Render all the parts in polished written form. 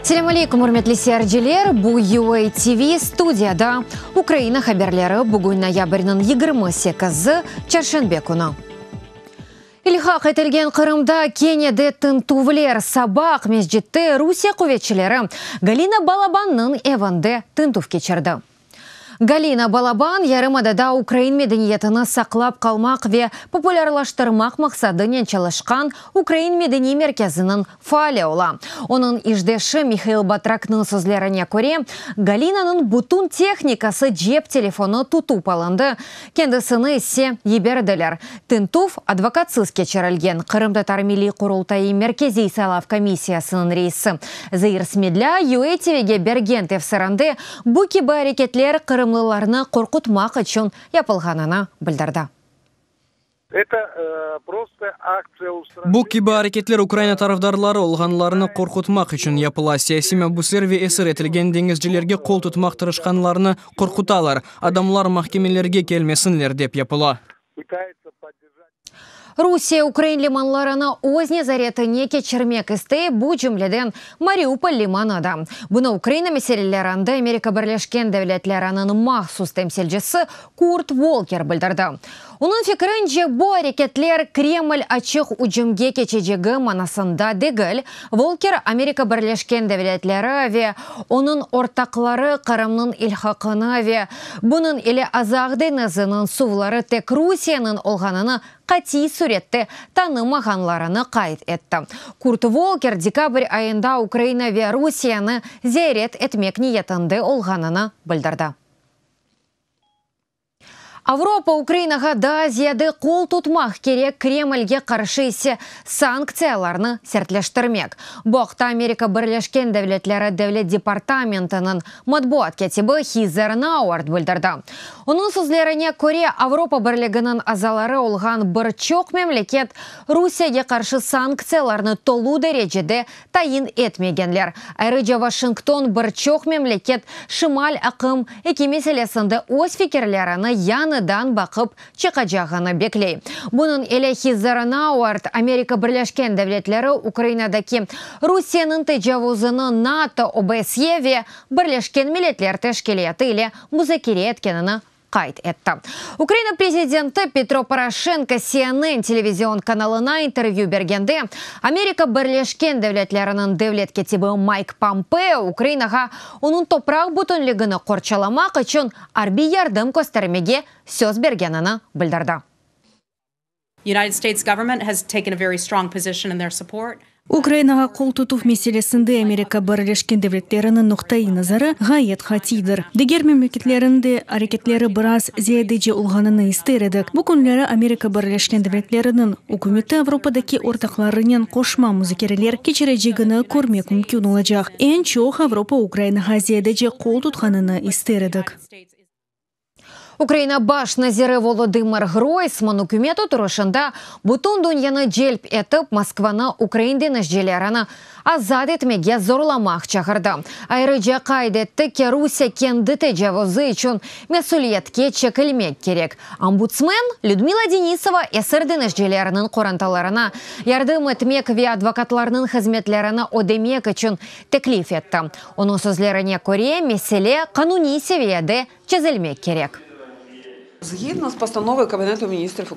Selâm aleyküm, ürmetli seyirciler! Bu UA TV studiyada Ukraina haberleri bugün noyabrniñ 28-i, çarşenbe künü. İlhaq etilgen Qırımda kene de tintüvler. Saba Aqmescitte Rusiye quvetçileri Galina Balabannıñ evinde tintüv keçirdi. Galina Balaban yarımadada ukrain medeniyetini saqlap qalmaq ve populârlaştırmaq maqsadınen çalışqan Ukrain medeniy merkeziniñ faali ola. Onıñ işdeşi Mihail Batraknıñ sözlerine köre, Galinanıñ bütün tehnikası, cep telefonı tutıp alındı, kendisini ise yiberdiler. Tintüv advokatsız keçirilgen. Qırımtatar Milliy Qurultayı Merkeziy saylav komissiyasınıñ reisi Zair Smedlâ UA TVge bergen tefsirinde bu kibi areketler qırımlılarnı qorqutmaq içün yapılğanını bildirdi. Bu kibi areketler Ukraina tarafdarları olğanlarnı qorqutmaq içün yapıla, siyasiy mabüsler ve esir etilgen deñizcilerge qol tutmaq tırışqanlarnı qorqutalar, adamlar mahkemelerge kelmesinler dep yapıla. Rusiye ukrain limanlarını öz nezaretine keçirmek istey, bu cümleden Mariupol limanı da. Bunı Ukraina meselelerinde Amerika Birleşken Devletleriniñ mahsus temsilcisi Kurt Volker bildirdi. Onıñ fikirince, bu areketler Kreml açıq ücümge keçecegi manasında degil. Volker, Amerika Birleşken Devletleri ve onıñ ortaqları Qırımnıñ ilhaqını ve bunıñ ile Azaq deñiziniñ suvları tek Rusiyeniñ olğanını qatiy sürette tanımağanlarını qayd etti. Kurt Volker dekabr ayında Ukraina ve Rusiyeni ziyaret etmek niyetinde olğanını bildirdi. Avropa Ukrainağa daa ziyade qol tutmaq kerek, Kremlge qarşı ise sanktsiyalarnı sertleştirmek. Bu aqta Amerika Birleşken Devletleri Devlet departamentiniñ matbuat kâtibi Hizer Nauert bildirdi. Onıñ sözlerine köre, Avropa Birliginiñ azaları olğan bir çoq memleket Rusiyege qarşı sanktsiyalarnı tolu derecede tayin etmegenler. Ayrıca Washington bir çoq memleket Şimal aqım eki meselesinde öz fikirlerini yañıdan baqıp çıqacağını bekley. Bunıñ ile Hizer Nauert, Amerika Birleşken Devletleri Ukrainadaki Rusiyeniñ tecavuzını NATO, OBSE ve Birleşken Milletler Teşkilâtı ile muzakere etkenini qayd etti. Ukraina prezidenti Petro Poroşenko CNN televizion kanalına intervyü bergende, Amerika Birleşken Devletleriniñ devlet kâtibi Mayk Pompeo Ukrainağa onıñ topraq bütünligini qorçalamaq içün arbiy yardım köstermege söz bergenini bildirdi. United States government has taken a very strong position in their support. Ukrainağa qol tutuv meselesinde Amerika Birleşken Devletleriniñ noqtaiy nazarı ğayet qatiydir. Diger memleketlerniñ de areketleri biraz ziyadece olğanını ister edik. Bu künleri Amerika Birleşken Devletleriniñ ükümeti Avropadaki ortaqlarınen qoşma muzakereler keçirecegini körmek mümkün olacaq. Eñ çoq Avropa Ukrainağa ziyadece qol tutqanını ister edik. Ukraina baş naziri Volodımır Groysman ükümet oturışında bütün dünyanı celp etip, Moskvanı ukrain deñizcilerini azat etmege zorlamaq çağırdı. Ayrıca qayd etti ki, Rusiye kendi tecavuzı içün mesüliyetke çekilmek kerek. Ombudsmen Lüdmila Denisova esir deñizcileriniñ qorantalarına yardım etmek ve advokatlarnıñ hızmetlerini ödemek içün teklif etti. Onıñ sözlerine köre, mesele qanuniy seviyede çezilmek kerek.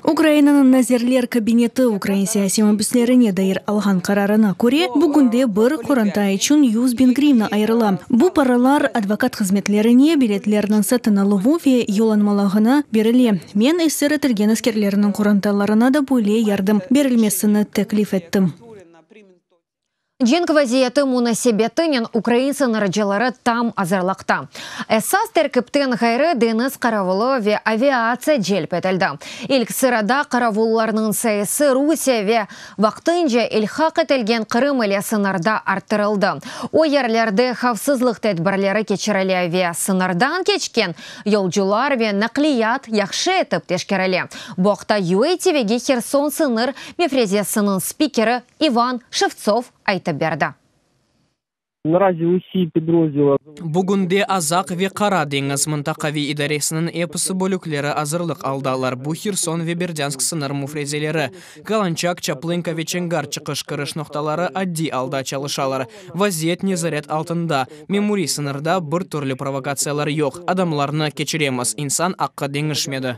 Ukrainanıñ Nazirler Kabineti ukrain siyasiy mabüslerine dair alğan qararına köre, bugünde bir qoranta içün 100 biñ grivna ayırıla. Bu paralar advokat hızmetlerine, biletlerniñ satın aluvı ve yollanmalığına berile. Men esir etilgen askerlerniñ qorantalarına da böyle yardım berilmesini teklif ettim. Cenk vaziyeti munasebetinen ukrain sıñırcıları tam azırlıqta. Esas terkipten ğayrı deñiz qaravulı ve aviatsiya celp etildi. İlk sırada qaravullarnıñ sayısı Rusiye ve vaqtınca ilhaq etilgen Qırım ile sıñırda arttırıldı. O yerlerde havfsızlıq tedbirleri keçirile ve sıñırdan keçken yolcular ve naqliyat yahşı etip teşkerile. Bu aqta UA TVge Herson sıñır mefrezesiniñ spikeri İvan Şevtsov aytıp berdi. Narazi usi pidrozdili. Bugünde Azaq ve Qara deñiz mıntaqaviy idaresiniñ episi bölükleri azırlıq aldalar, bu Herson ve Berdânsk sıñır müfrezeleri. Kalançak, Çaplınka ve Çongar çıqış-kiriş noqtaları adiy alda çalışalar. Vaziyet nezaret altında. Memuriy sıñırda bir türlü provokatsiyalar yoq, adamlarnı keçiremiz, insan aqqı deñişmedi.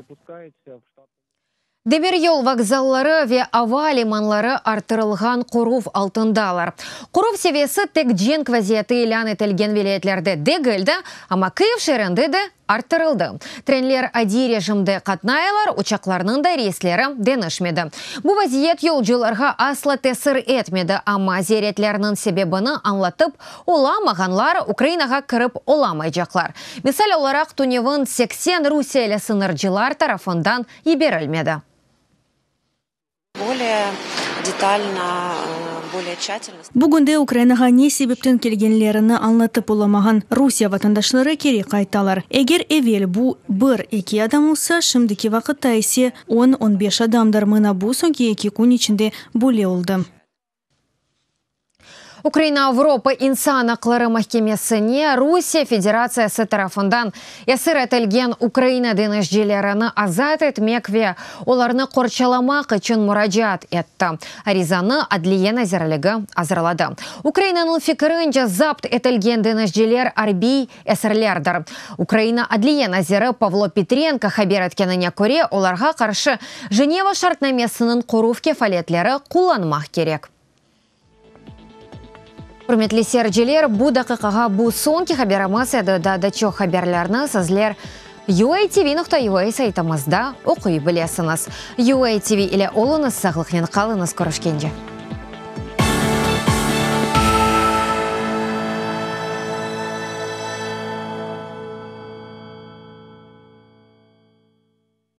Demiryol vokzalları ve ava limanları arttırılğan qoruv altındalar. Qoruv seviyesi tek cenk vaziyeti ilân etilgen vilâyetlerde degil de, amma Kıyiv şeerinde de arttırıldı. Trenler adiy rejimde qatnaylar, uçaqlarnıñ da reysleri deñişmedi. Bu vaziyet yolcularğa asla tesir etmedi, amma ziyaretlerniñ sebebini añlatıp olamağanlar Ukrainağa kirip olamaycaqlar. Misal olaraq, tünevin 80 rusiyeli sıñırcılar tarafından yiberilmedi. Bugünde Ukrainağa ne sebepten kelgenlerini añlatıp olamağan Rusiye vatandaşları keri qaytalar. Eger evel bu bir, eki adam olsa, şimdiki vaqıtta ise on, on beş adamdır. Mına bu soñki eki kün içinde böyle oldı. Ukraina Avropa insan aqları mahkemesine Rusiye Federatsiyası tarafından esir etilgen Ukraina deñizcilerini azat etmek ve olarnı qorçalamaq içün muracaat etti. Arizanı Adliye nazirligi azırladı. Ukrainanıñ fikirince, zapt etilgen deñizciler arbiy esirlerdir. Ukraina Adliye naziri Pavlo Petrenko haber etkenine köre, olarğa qarşı Jeneva şartnamesiniñ qoruv kefaletleri qullanmaq kerek. Ürmetli seyirciler, bu daqiqağa bu soñki haberimiz edi. Daa da çoq haberlerni sizler UATV.UA saytımızda oquy bilesiñiz. UATV ile oluñız, sağlıqnen qalıñız, körüşkence!